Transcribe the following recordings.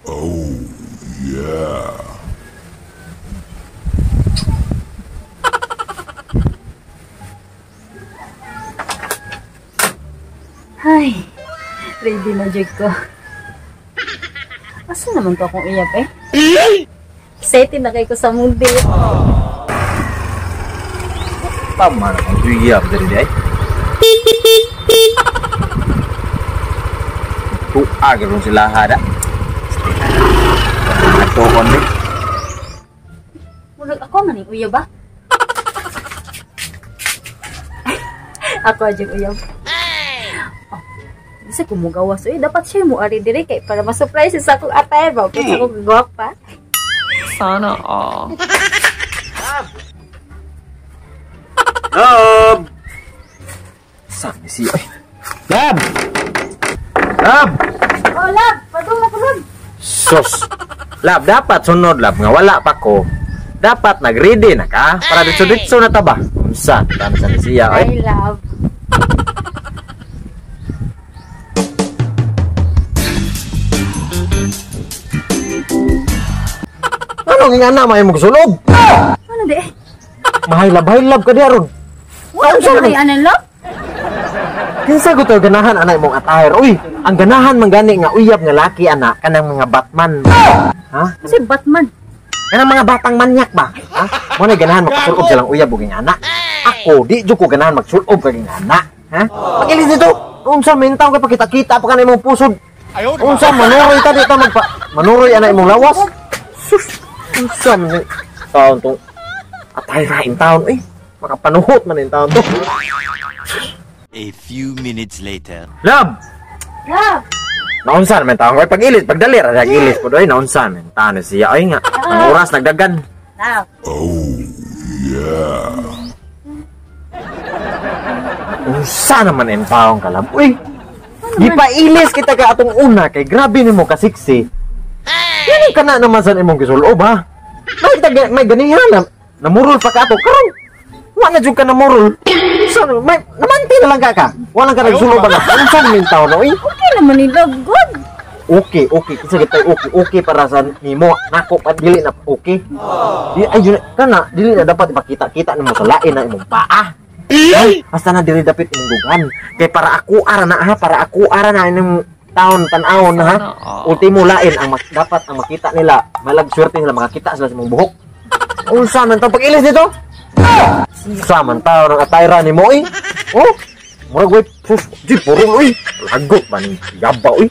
Oh, yeah. Ay, ready na jud ko. Asa naman to akong iyap eh? Excited na kay ko sa mundi. Tama na kung uyap diri di ay. Tuag ron sila hada. Nagtuon ni. Murag ako man ning uyab ba? Ako jud uyab. Oh, bisa ko mugawas uy, dapat siya mo ari diri kay para ma-surprise sa akong attire ba, kung sa akong gwapa. Sana all. Love. Saan ni siya? Ay. Love. Love. Oh, love, padung na ko, love. Sus. Love, dapat sunod love nga wala pa ko. Dapat nag-ready na ka para ditso-ditso na ta ba? Unsa? Tama sa ni siya ay. Ay, love. Ano nga na may magsulog? Ano di? Mahaylab-haylab ka di aron. Wala Unsa ka man? kay anan, love? Kinsa ko to ganahan anay mong attire? Uy, ang ganahan man gani nga uyab nga laki ana kanang mga Batman. Ha? Kasi Batman. Kanang mga batang manyak ba? Ha? Mo na ganahan makasulob silang uyab og ingana. Ako di jud ko ganahan magsulob kag ingana. Ha? Pagilis dito. Unsa man taon ka pakita-kita pa kanay imong pusod? Unsa manuroy ta di ta magpa manuroy ana imong lawas? Sus. Unsa man ni taon tong attire in taon eh. Makapanuhot man in taon to. A few minutes later. Love. Love. Naunsa man taon koy pag-ilis, pagdali ra ilis po doy naunsa man taon siya ay nga. Ang oras nagdagan. Love. Oh, yeah. Unsa naman in taon ka love? Uy. Gipailis kita ka atong una kay grabe nimo ka sexy. Yan ka na naman sa imong gisulob ha. May ganihan na namurol pa ka ato karon. Wa na jud ka namurol. Unsa may namanti na lang ka ka. Wala ka nagsulob ba? Unsa man taon no? Uy? Okay naman ni love, good. Okay, okay. Kinsa gitay okay, okay para sa nimo. Nako pa dili na okay. Di ay yun kana dili na dapat ipakita-kita nimo sa lain na imong paa. Ay, basta na dili dapit imong dughan. Kay para ako ara na ha, para ako ara na imong taon tan-awon ha. Ultimo lain ang dapat ang makita nila, malag swerte nila makakita sila sa imong buhok. Unsa man taon pag-ilis dito? Unsa man taon ang atayra nimo eh? Oh, murag way sus, di purong oy. Lagot man ning yaba oy.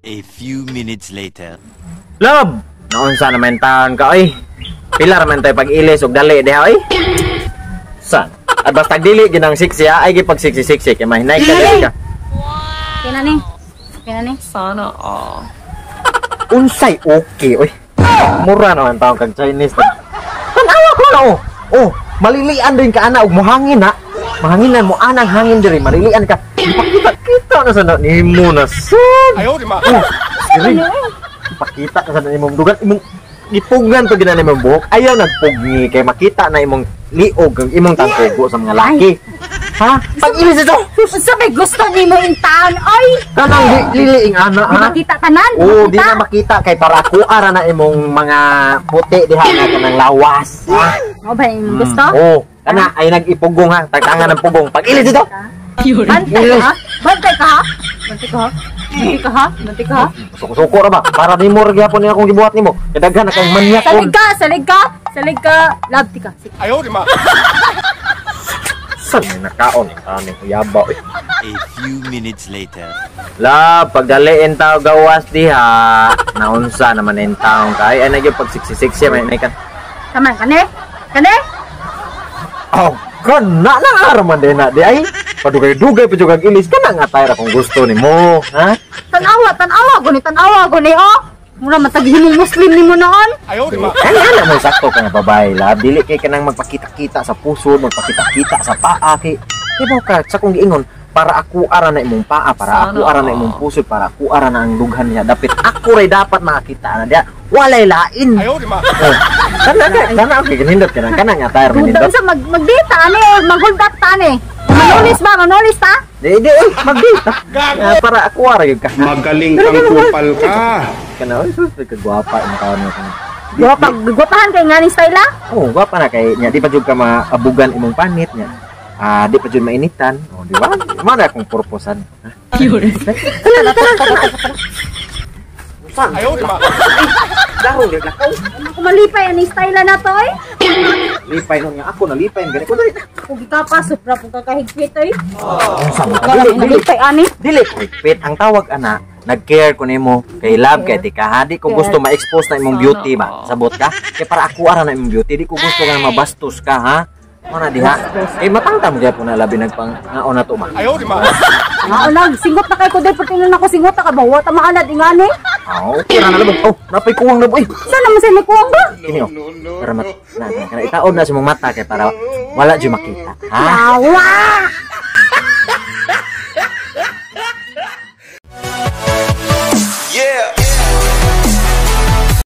A few minutes later. Love! Naunsa naman taon ka, oy. Pila raman tayo pag-ilis og dali diha, oy. San? At basta dili ginang sexy ha, ay gipag sexy-sexy kay mahinay ka dili ka. Okay na ni. Okay na ni. Sana all. Unsay okay, oy. Mura naman taon kag Chinese. Tan-awa ko na, oh. Oh, malilian din ka ana og mohangin ha. Mahanginan mo anang hangin diri, malilian ka. Ipakita-kita na sa na nimo na sad. Ayaw, di ma. Oh, diri. Ipakita ka sa na imong dugan, imong gipugan to gina imong buhok. Ayaw nagpugni kay makita na imong liog ang imong tangkugo sa mga laki. Ha? Pag-ilis ito. Unsa may gusto nimo in taon, oy? Kanang lili ing ana Di ha. makita tanan? Di Oo, di makita? na makita kay para ako ara na imong mga puti diha na kanang lawas. Ha? Mo ba imong gusto? Oo, kana ay nag-ipugong ha, tagtangan ng pugong. Pag-ilis ito. Bantay ka ha? Bantay ka ha? Bantay ka ha? Bantay ka ha? Bantay ka ha? Suko-suko ra ba? Para nimo ra gyapon ni akong gibuhat nimo. Kay daghan na kang manyak Salig ka! Salig ka! Salig ka! Love ti ka. Sige. Ayaw, di ma. San may nakaon ang taon ng uyaba oy. A few minutes later. Love, pagdaliin tao gawas diha, naunsa naman in taon kay ay nagyo pag 66 may may kan. Tama kane? Kane? Oh, kana na araman din na di ay. Padugay-dugay pa jud kag ilis kana nga tayra kung gusto nimo, ha? Tanawa, tanawa guni, tanawa guni oh. Mura mataghimong Muslim nimo noon. Ayaw, di ma. Ano ana mo sakto ka nga babae, love. Dili kay kanang magpakita-kita sa puso, magpakita-kita sa paa kay kibaw ka sa kung giingon para ako ara na imong paa, para ako ara na imong puso, para ako ara na ang dughan niya. Dapit ako ray dapat makakita na diya. Walay lain. Ayaw, di ma. Oh. Kana ka, kana okay kanindot kana kana nga tayra Duda nindot. unsa mag magdita ani or mag-hold up ta ani. Manulis ba? Manulis ta? Di di oy, mag-date. Ah, para ako ara gyud ka. Magaling kang kupal ka. Kana oy, sus kagwapa imong kaon mo. Gwapa, gwapahan kay nga ni style ah. Oh, gwapa na kay nya di pa jud ka maabugan imong panit nya. Ah, di pa jud mainitan. Oh, di ba? Mao na akong purposan. Ayaw, di ba? Daro, di lakaw. Ako malipay ani style na to eh. Lipay nun nga ako, nalipay. Ganit ko dali. Kung gikapas, sobra pong kakahigpit eh. Unsa mo? Dili, Dili, dili. nalipay ani. Dili ko higpit. Ang tawag ana, nag-care ko nimo kay love kay tika ha. Di ko gusto ma-expose na imong beauty ba. Sabot ka? Kay para ako ara na imong beauty, di ko gusto nga mabastos ka ha. Mo na diha. Eh matangta mo gyapon na labi nagpang ngaon na to ma. Ah, lang, singot na kay ko dahil pati na ako singot na ka ba? Wata maanad ingani. Ah, okay ra na labog. Oh, napay kuwang na boy. Saan naman sila kuwang ba? Kini oh. Para mat na, na, kana itaon na sa imong mata kay para wala jud makita. Ha? Yawa!